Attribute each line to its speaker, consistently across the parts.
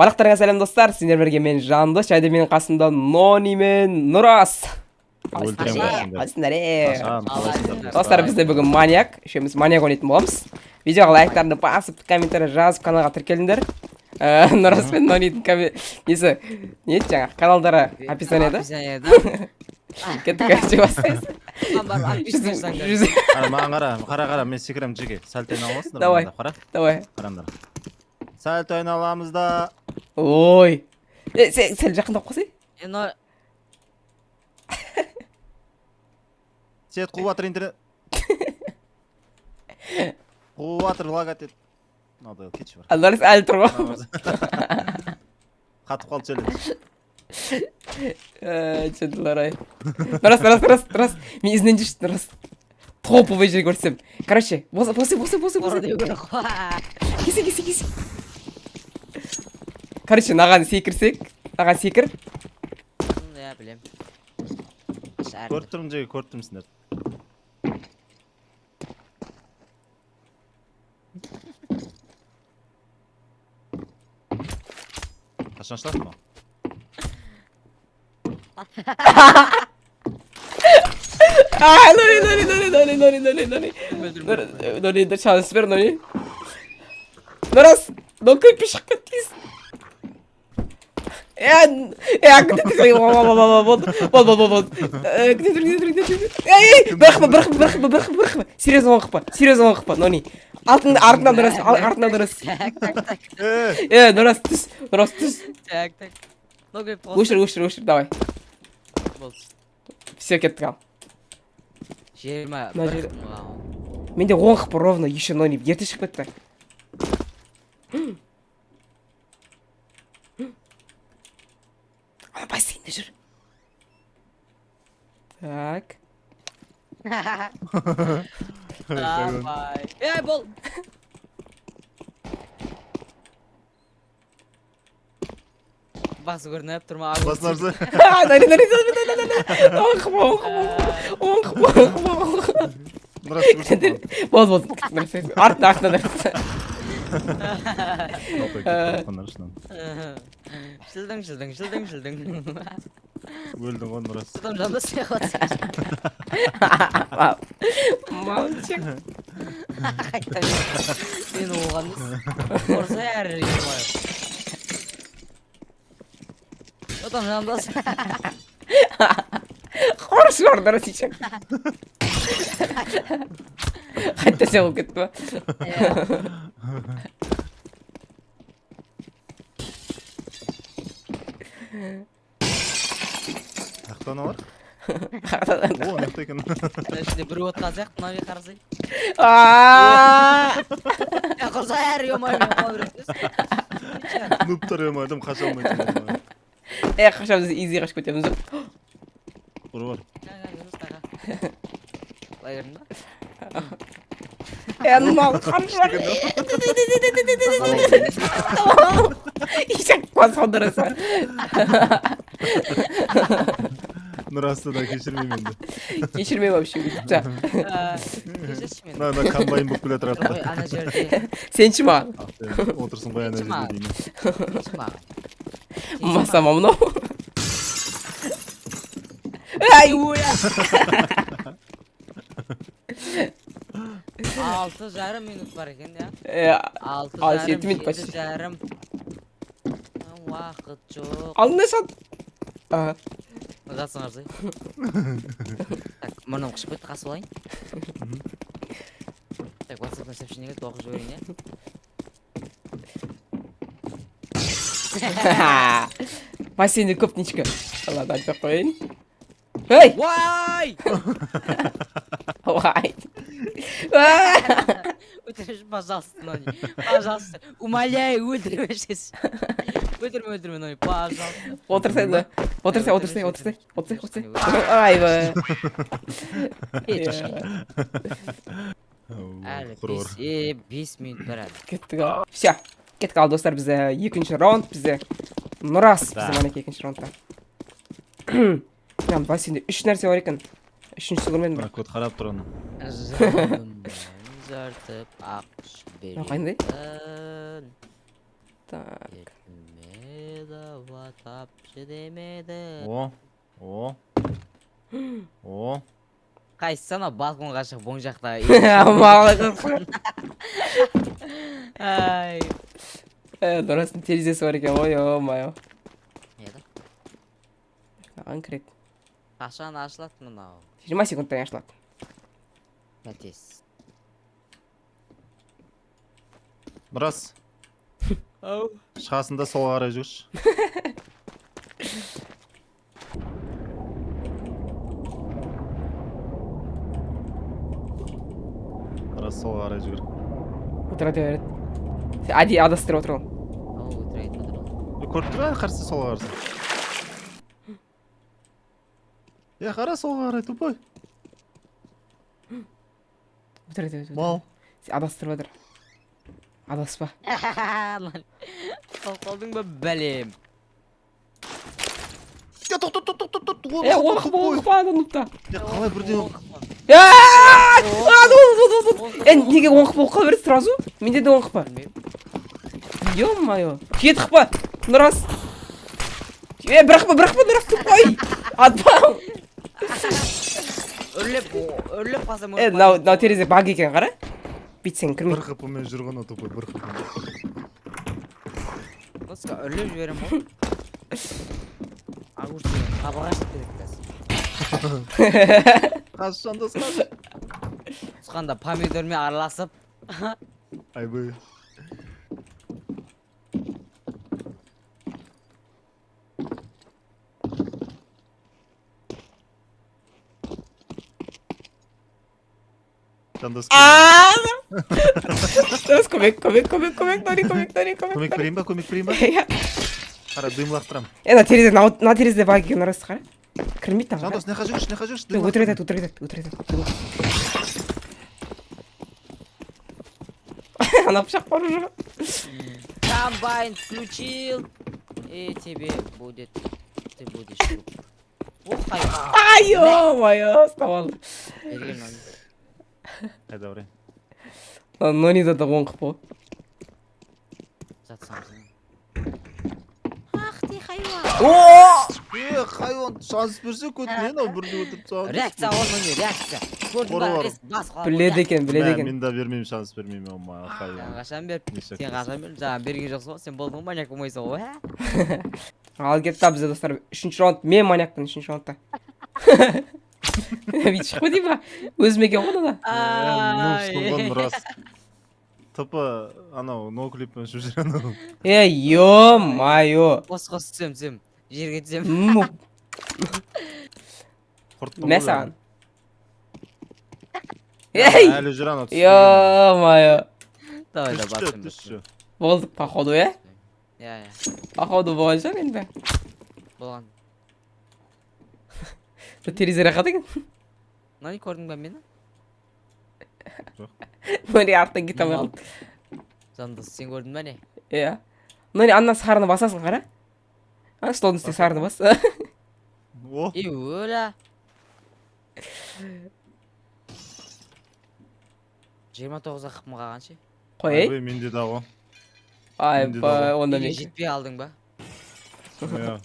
Speaker 1: Барлықтарыңа сәлем, достар! Сендер бірге мен, Жандос, және де менің қасымда Нони мен Нұрас.
Speaker 2: Өлтіремін
Speaker 1: Қалайсыңдар?
Speaker 2: бәрін.
Speaker 1: Қалайсыңдар, е?
Speaker 2: Қашан, қалайсыңдар?
Speaker 1: Достар, бізде бүгін маньяк, үшеуміз маньяк ойнайтын боламыз. Видеоға лайктарыңды басып, комментарий жазып, каналға тіркеліңдер. Нұрас пен Нонидің несі, не еді жаңағы, каналдары описаниеда.
Speaker 3: Описаниеда.
Speaker 1: Кеттік, короче, бастаймыз.
Speaker 3: Маған барып
Speaker 1: Жүз,
Speaker 3: отписка жасаңдар.
Speaker 1: жүз,
Speaker 2: Қара, маған қара, қара, қара, мен секіремін жеке. Сальто айналасыңдар.
Speaker 1: Давай.
Speaker 2: Мында, қара,
Speaker 1: Давай.
Speaker 2: қараңдар. Сальто айналамыз да.
Speaker 1: Ой. Е, сен сәл жақындап қалсай.
Speaker 3: Е, но
Speaker 2: Сет қуып жатыр интернет. Қуып жатыр, лагать ет. Мынау кетші бар.
Speaker 1: Ал Нұрас әлі тұр ғой.
Speaker 2: Қатып қалды сөйлеп.
Speaker 1: Түсінділер ай. Нұрас, Нұрас, Нұрас, Нұрас. Мен ізінен жүрші, Нұрас. Топовый жер көрсем. Короче, босы, босы, босы, босы,
Speaker 3: Ұры
Speaker 1: босы.
Speaker 3: деу керек қой.
Speaker 1: Кесе, кесе, кесе. Короче, мынаған секірсек, мынаған секір.
Speaker 3: Иә, білем. Аш,
Speaker 2: Көріп тұрмын жеке, көріп тұрмын сендерді. Қашан ашылады мынау?
Speaker 1: А, Нони, Нони, Нони, Нони, Нони, Нони, Нони.
Speaker 3: Өлтірме.
Speaker 1: Нони, Нони, шанс бер, Нони. Нұрас, ноклиппе шығып кеткенсің. Е, е, күте тұр, болды, болды, болды, болды. Күте тұр, күте тұр, күте тұр. Ей, ей, бір қылма, бір қылма, бір қылма, бір қылма, бір қылма. Серьезно, он қылма, серьезно, он қылма, Нони. Артыңда, артыңнан Нұрас, артыңнан Нұрас.
Speaker 3: Так, так, так.
Speaker 2: Е,
Speaker 1: Е, Нұрас, түс, Нұрас, түс.
Speaker 3: Так, так. Ноклип қос.
Speaker 1: Өшір, өшір, өшір, давай.
Speaker 3: Болды.
Speaker 1: Все, кеттік ал.
Speaker 3: 20.
Speaker 1: Мына
Speaker 3: бір
Speaker 1: жер- Менде 10 қып ровно, еще Нони ерте шығып кетті. Ана бассейнде жүр. Так.
Speaker 3: Давай. Ей, бол. Басы көрініп тұр ма?
Speaker 2: Басын ашса.
Speaker 1: А, Нони, Нони, Нони, Нони, Нони. Он қып, он қып, он қып, он қып, он қып.
Speaker 2: Нұрас жүгірсін маған.
Speaker 1: Болды, болды. Артына, артына, артына.
Speaker 2: Жалпы кетіп бара жатқандар шынын.
Speaker 3: Шылдың, шылдың, шылдың, шылдың.
Speaker 2: Өлдің ғой, Нұрас.
Speaker 3: Потом Жандос сияқты.
Speaker 1: Молчик.
Speaker 3: Қайта мен оған емес. Ұрса әрі жерге қояды. Потом Жандос.
Speaker 1: Қорыс бар, Нұрас еще. Қайта сен болып кетті ма?
Speaker 2: Ақтан алар? О, мына жақта екен.
Speaker 3: Мына ішінде біреу отқан сияқты, мына бері қарасай.
Speaker 1: А!
Speaker 3: Е, құрса әрі, ё-моё, мен қуа бересіз.
Speaker 2: Нубтар ема, адам қаша алмайды.
Speaker 1: Е, қашамыз, изи қашып кетеміз.
Speaker 2: Құр бар.
Speaker 3: Былай кірдің ба?
Speaker 1: Е, мынау қанша. Ишак қуасқан Нұрас.
Speaker 2: Нұрасты да кешірмеймін енді.
Speaker 1: Кешірмей вообще өйтіп та.
Speaker 3: Кешірші мені.
Speaker 2: Мына мына комбайн болып келе жатыр
Speaker 3: Ой,
Speaker 2: артта.
Speaker 3: ана жерде.
Speaker 1: Сен ше маған.
Speaker 2: Отырсын ғой ана жерде деймін.
Speaker 3: Кешір маған.
Speaker 1: Маса ма мынау? Ай, ой.
Speaker 3: 6,5 минут бар екен, иә?
Speaker 1: Е,
Speaker 3: Алты
Speaker 1: Ал,
Speaker 3: жарым,
Speaker 1: 7 минут
Speaker 3: жеті
Speaker 1: почти.
Speaker 3: жарым. Уақыт жоқ.
Speaker 1: Алдында шат. Ага.
Speaker 3: Жатсың қарасай. Так, мұрным қышып кетті, қасып алайын. Так, WhatsApp'тан сообщение келді, оқып жіберейін, иә?
Speaker 1: Бассейнде көп ничка. Ладно, айтпай ақ қояйын. Ей!
Speaker 3: Уай!
Speaker 1: Уай.
Speaker 3: Өлтірмеші, пожалуйста, Нони. Пожалуйста. Умоляю, өлтірмеші. Өлтірме, өлтірме, Нони, пожалуйста.
Speaker 1: Отырсай да. Отырсай, отырсай, отырсай. Отырсай, отырсай. Айбай.
Speaker 3: Е, Әлі
Speaker 2: Құр бар.
Speaker 3: 5, е, 5 минут бар әлі.
Speaker 1: Кеттік ал. Все. Кеттік ал, достар, бізде екінші раунд, бізде Нұрас
Speaker 2: Да.
Speaker 1: бізде манеки екінші раундта. Мына бассейнде үш нәрсе бар екен. Үшіншісі көрмедім
Speaker 2: Мына
Speaker 1: бірақ.
Speaker 2: код қарап тұр ана.
Speaker 3: Жалынмен жыртып ақ
Speaker 1: Мынау қандай?
Speaker 3: беретін
Speaker 1: Так.
Speaker 3: еркіме. Шыдап тапшы демеді.
Speaker 2: О, о. О.
Speaker 3: Қайсысы анау балконға шығып оң жақта?
Speaker 1: Молодец.
Speaker 3: Ай.
Speaker 1: Нұрастың терезесі бар екен ғой, ё-моё.
Speaker 3: Не да?
Speaker 1: Маған кіреді.
Speaker 3: Қашан ашылады мынау?
Speaker 1: 20 секундтан ашылады.
Speaker 3: Нәтес.
Speaker 2: Нұрас,
Speaker 3: Ау.
Speaker 2: шығасың да солға қарай жүгірші. Нұрас, солға қарай жүгір.
Speaker 1: Отыра береді. Сен әдейі адастырып отыр ғой.
Speaker 3: Ау, өтірік айтып отыр ғой.
Speaker 2: Е, көріп тұр ғой, қарсы солға қараса. Е, қара солға қарай, тупой.
Speaker 1: Отыра береді.
Speaker 2: Мал.
Speaker 1: Сен адастырып отыр. Адаспа.
Speaker 3: Қалып қалдың ба, бәлем?
Speaker 2: Е, тоқта, тоқта, тоқта, тоқта.
Speaker 1: Е, оқып, оқып, ананы.
Speaker 2: Е, қалай бірден
Speaker 1: Е, неге он қып оқып берді сразу? Менде де он қып.
Speaker 3: Білмеймін.
Speaker 1: Ё-моё. Жеті қып, Нұрас. Е, бір қып, бір қып, Нұрас, тупой. Атпа.
Speaker 3: Үрлеп, үрлеп қалсам.
Speaker 1: Е, мынау терезе баг екен, қара. Бүйтсең
Speaker 2: бір
Speaker 1: кірмейді.
Speaker 2: қпмен жүр ғой анау тупой, бір қпмен.
Speaker 3: Нұска үрлеп жіберем ғой. Огурцы қабағы ашып кетеді қазір.
Speaker 2: Қаш, жандос, қаш.
Speaker 3: Түсқанда помидормен араласып.
Speaker 2: Айбай. Жандос,
Speaker 1: Нұрас, көмек, көмек, көмек, көмек, Нұри, көмек, Нұри, көмек.
Speaker 2: көмек берейін ба, көмек берейін ба?
Speaker 1: Иә.
Speaker 2: Қара, дым лақтырам.
Speaker 1: Е, мына терезе, мына терезе баг екен, Нұрас, қара. Кірмейді мына.
Speaker 2: Жандос, мына жаққа жүгірші, мына жаққа жүгірші. Дым
Speaker 1: Өтірік айтады, өтірік айтады, өтірік айтады. Ана пышақ бар уже.
Speaker 3: Комбайн включил. И тебе будет. Ты будешь. Ох, хайуан.
Speaker 1: Ай, ё-моё, ұстап алды.
Speaker 3: Берген оны.
Speaker 2: Қайда барайын?
Speaker 1: Нонида да он қып қой.
Speaker 3: Жатсам. Ах ты хайуан.
Speaker 1: О!
Speaker 2: Е, хайуан, шанс берсе көтіне анау бірде өлтіріп тастаған.
Speaker 3: Реакция ғой міне, реакция. Көрдің ба,
Speaker 2: Ұры.
Speaker 3: рез бас қалып.
Speaker 1: Біледі екен, біледі
Speaker 2: Мә,
Speaker 1: екен.
Speaker 2: мен де бермеймін, шанс бермеймін, ома,
Speaker 3: Сен
Speaker 2: хайуан.
Speaker 3: қашан беріп,
Speaker 2: Не
Speaker 3: сен қашан беріп, жаңа берген жоқсың ғой, сен болдың ғой маньяк болмайсың ғой, ә?
Speaker 1: Ал кетті бізде, достар. Үшінші раунд, мен маньякпын үшінші раундта. Бүйтіп шықпа деймін ба? Өзім екен ғой мына.
Speaker 2: Нубсың ғой, Нұрас. Тп анау ноклиппен ұшып жүр анау.
Speaker 1: Е, ё-моё.
Speaker 3: Қос қос түсем, түсем. Жерге түсем.
Speaker 1: Нуб.
Speaker 2: Құрттың
Speaker 1: Мә
Speaker 2: ғой
Speaker 1: саған.
Speaker 2: бәрін.
Speaker 1: Ей!
Speaker 2: Әлі жүр анау.
Speaker 1: Ё-моё.
Speaker 3: Давай, давай,
Speaker 2: Түсші,
Speaker 3: басым.
Speaker 2: түсші.
Speaker 1: Болды, походу, е?
Speaker 3: Иә, иә.
Speaker 1: Походу болған шығар енді.
Speaker 3: Болған.
Speaker 1: Бұл терезе рахат екен.
Speaker 3: Нони көрдің ба мені?
Speaker 1: Нони арттан кете алмай қалды.
Speaker 3: Жандос, сен көрдің ба не?
Speaker 1: Иә. Нони, ана сарыны басасың, қара. Ана столдың үстіне сарыны бас.
Speaker 2: О,
Speaker 3: Е, өлә. 29 қыпым қалған ше.
Speaker 1: Қой, ей.
Speaker 2: айбай, менде де ғой.
Speaker 1: Айбай, онда
Speaker 3: Үйге
Speaker 1: мен.
Speaker 3: жетпей алдың ба?
Speaker 2: Иә.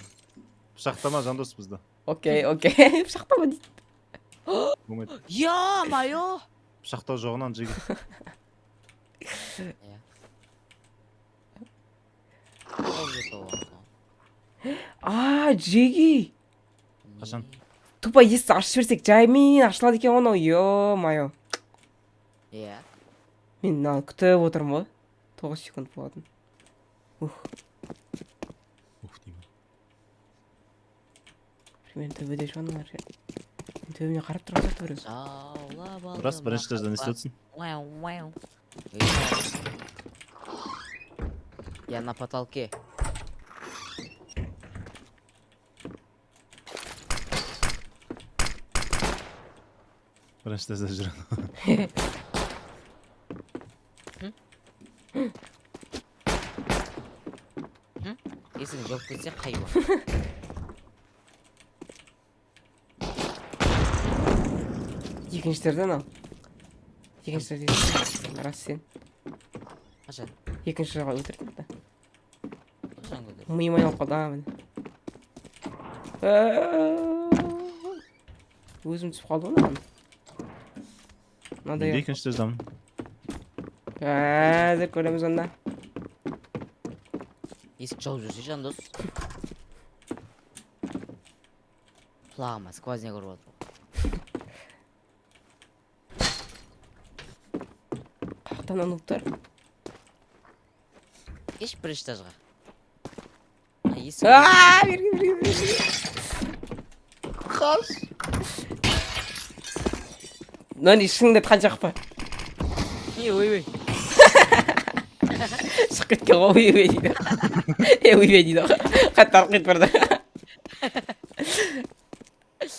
Speaker 2: Пышақтама, Жандос, бізді.
Speaker 1: Окей, окей. Пышақтама дейді.
Speaker 2: Болмайды.
Speaker 3: Ё-моё!
Speaker 2: Пышақтау жоғынан жігіт.
Speaker 3: Ол жеті оған.
Speaker 1: А, Джиги.
Speaker 2: Қашан?
Speaker 1: Тупо есікті ашып жіберсек жаймен ашылады екен ғой анау, ё-моё.
Speaker 3: Иә.
Speaker 1: Мен мынаны күтіп отырмын ғой. 9 секунд болатын. Ух,
Speaker 2: Ух, деймін.
Speaker 1: Примерно төбеде шығар мыналар. Мен төбеме қарап тұрған сияқты біреу.
Speaker 3: Жаулап алдым.
Speaker 2: Нұрас, бірінші этажда не істеп отырсың?
Speaker 3: Вау, вау. Я на потолке.
Speaker 2: Бірінші этажда жүр анау.
Speaker 3: Есігін жауып кетсе хайуан.
Speaker 1: Екінші этажда анау. Екінші этажда. Рас сен.
Speaker 3: Қашан?
Speaker 1: Екінші жаққа өлтірдің да.
Speaker 3: Қашан өлтірдің?
Speaker 1: Миым айналып қалды, а, міне. Өзім түсіп қалды ғой мынаған.
Speaker 2: Мен де
Speaker 1: Мынандай.
Speaker 2: екінші этаждамын.
Speaker 1: Қазір көреміз онда.
Speaker 3: Есік жауып жүрсе, Жандос. Құлағыма сквозняк ұрып отыр.
Speaker 1: Қаяқтан нубтар?
Speaker 3: Кеш бірінші этажға. Мына есік.
Speaker 1: А, берге, берге, берге.
Speaker 2: Қаш.
Speaker 1: Нони, шыныңды айтқан жоқ па?
Speaker 3: Не, ойбай.
Speaker 1: Шығып кеткен ғой, ойбай дейді. Е, ойбай дейді ғой. Қатты арқ кетіп барды.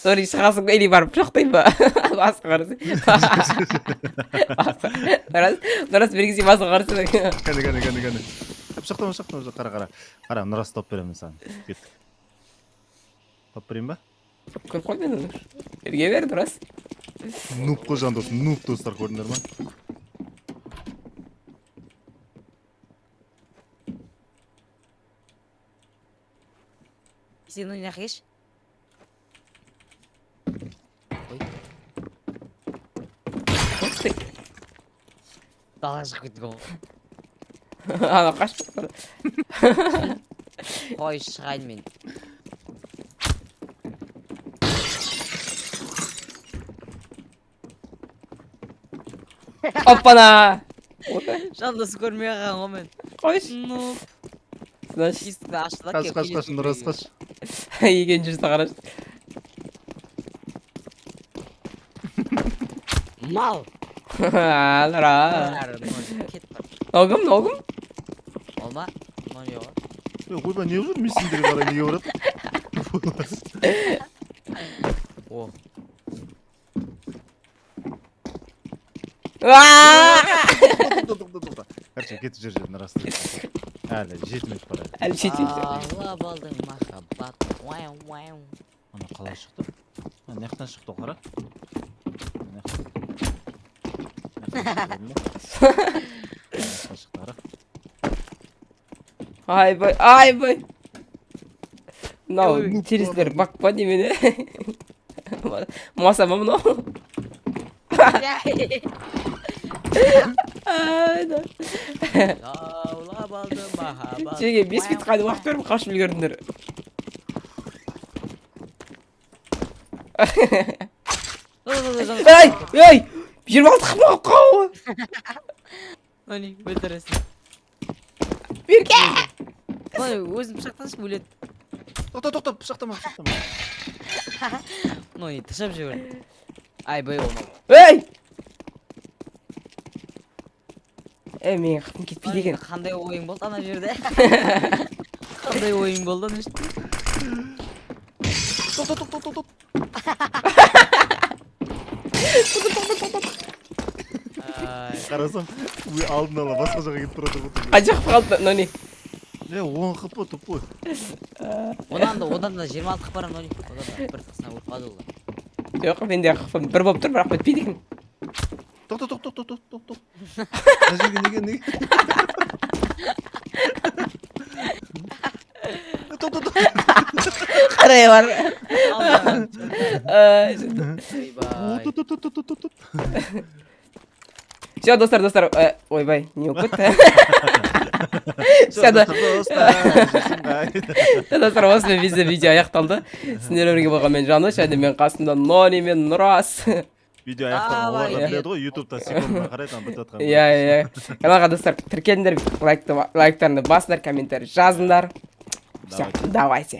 Speaker 1: Нони, шығасың ба или барып пышақтайын ба? Басқа қарасың. Нұрас, Нұрас, берге, сен басқа қарасың.
Speaker 2: Кәне, кәне, кәне, кәне. Пышақтама, пышақтама, қара, қара. Қара, Нұрас, тауып беремін саған. Кеттік. Тауып берейін ба?
Speaker 1: Көріп қой мені. Берге бер, Нұрас.
Speaker 2: Нуб қой Жандос, нуб, достар, көрдіңдер ма?
Speaker 3: Сен мына жаққа келші. Ой,
Speaker 1: Ух ты.
Speaker 3: Далаға шығып кеттік ғой.
Speaker 1: Ана қашып кетті.
Speaker 3: Қой, шығайын мен.
Speaker 1: Оппана.
Speaker 3: Жандос көрмей қалған ғой мен.
Speaker 1: Қойшы.
Speaker 3: Ну,
Speaker 1: Значит,
Speaker 3: есікті ашты да.
Speaker 2: Қаш,
Speaker 3: Келіп
Speaker 2: қаш, қаш,
Speaker 3: келесі
Speaker 2: Нұрас,
Speaker 3: үйге.
Speaker 2: қаш.
Speaker 1: Екінші жүзді қарашы.
Speaker 3: Мал.
Speaker 1: Нұрас.
Speaker 3: Әрі, Нони, кет бар.
Speaker 1: Мынау кім, мынау кім?
Speaker 3: Ол ма? Нони ғой.
Speaker 2: Е, ойбай, не жүр? Мен сендерге қарай неге барады?
Speaker 3: О.
Speaker 1: Ааа!
Speaker 2: Тоқта, тоқта, тоқта. Короче, кетіп жүр, жүр, Нұрас. Әлі 7 минут бар әлі.
Speaker 1: Әлі 7 минут.
Speaker 3: Алып алдың махаббат. Уау, уау.
Speaker 2: Ана қалай шықты? Ана мына жақтан шықты ғой, қара. Мына жақтан. Мына жақтан шықты, көрдің бе? Мына жақтан шықты, қара.
Speaker 1: Айбай, айбай. Мынау
Speaker 3: Ой.
Speaker 1: терезелер бак па немене? Маса ма мынау? Ай, да.
Speaker 3: Лаулап алды махаббат.
Speaker 1: Сенге 5 минут қана уақыт беріп, қашып үлгердіңдер. Ей, ей! 26 хп қау!
Speaker 3: Нони, өлтіресің.
Speaker 1: Берке!
Speaker 3: Нони, өзін пышақташы, өледі.
Speaker 2: Тоқта, тоқта, пышақтама, пышақтама.
Speaker 3: Нони, тышып жіберді. Айбай, ол.
Speaker 1: Ей! Ей, менің хпым кетпейді екен.
Speaker 3: Қандай ойын болды ана жерде? Қандай ойын болды ана жерде?
Speaker 2: Тоқта, тоқта, тоқта, тоқта.
Speaker 3: Ай.
Speaker 2: Қарасам, үй алдын ала басқа жаққа кетіп бара жатыр ғой.
Speaker 1: Қанша хп қалды, Нони?
Speaker 2: Е, 10 хп, тупой.
Speaker 3: Одан да 26 хп бар, Нони. Одан да бір тықсына өліп қалды ол.
Speaker 1: Жоқ, менде хпым бір болып тұр, бірақ бітпейді екен.
Speaker 2: Тоқта, тоқта, тоқта, тоқта, тоқта. Мына жерге неге, неге? Тоқта, тоқта.
Speaker 1: Қарай бар.
Speaker 3: Алда.
Speaker 1: Ай,
Speaker 3: Ойбай.
Speaker 2: Тоқта, тоқта, тоқта, тоқта.
Speaker 1: Все, достар, достар, ойбай, не болып кетті? Все, да.
Speaker 2: Достар, достар,
Speaker 1: Достар, осымен бізде видео аяқталды. Сіздермен бірге болған мен, Жандос, және мен қасымда Нони мен Нұрас.
Speaker 2: Видео аяқталған, олар да
Speaker 3: Давай.
Speaker 2: біледі ғой, ютубта секундына қарайды, ана бітіп жатқан.
Speaker 1: Иә, каналға, достар, тіркеліңдер, лайктарыңды басыңдар, комментарий жазыңдар. Все,
Speaker 2: Давайте.
Speaker 1: давайте.